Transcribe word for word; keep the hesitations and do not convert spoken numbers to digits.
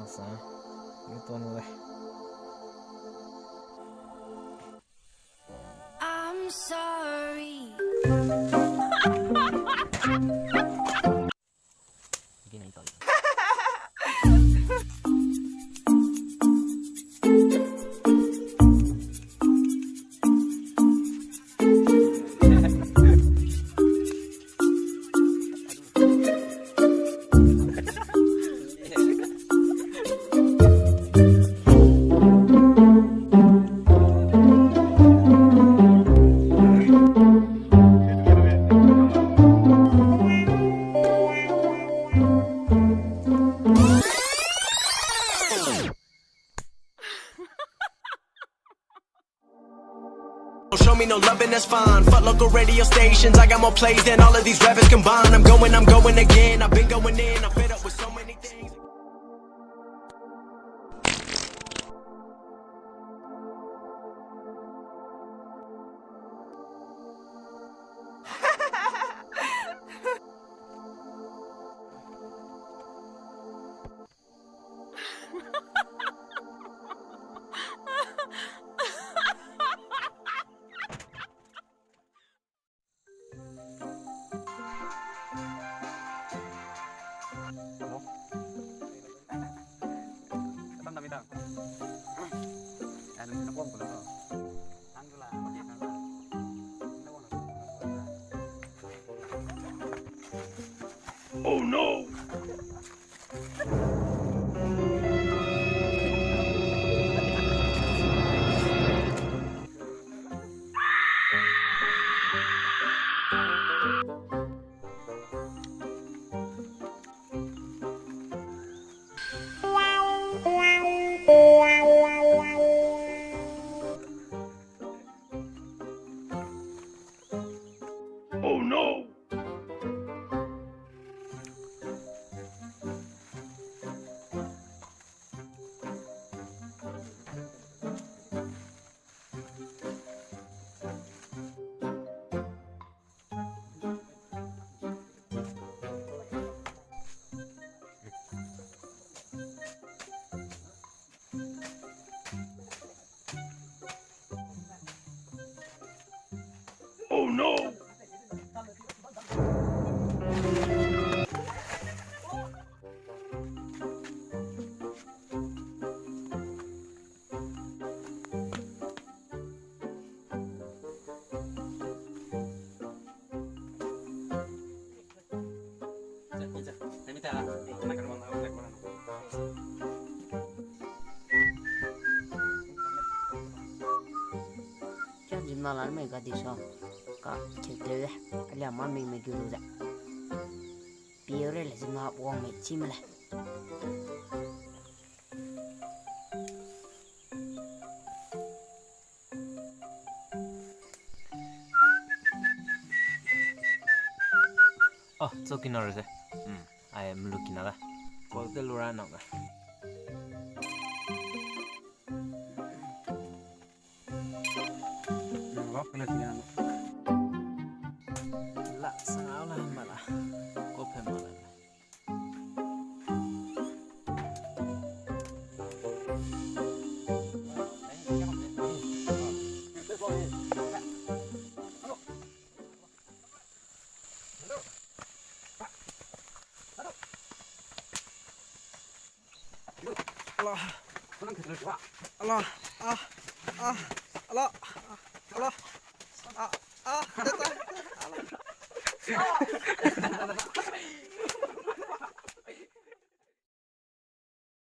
Sa, yu ton le. I'm sorry. Show me no loving, that's fine. Fuck local radio stations, I got more plays than all of these rappers combined. I'm going, I'm going again. I've been going in, I'm fed up with so many things. Oh no! Oh no! Oh no! Kia zimna lan mei ga di sa, ka keu teu de, alia ma ming me gu lu de. Piu re le zimna wang mei chi me le. Oh, so kina re se. Hmm, ai mlu kina da. Call te lu ra nang da. Nang lo kina kina. La sa la ma la. Ko pe ma la. Ala. Ala. Ah. Ah. Ala. Ah. Ala. Ah. Ah. Teta. Ala.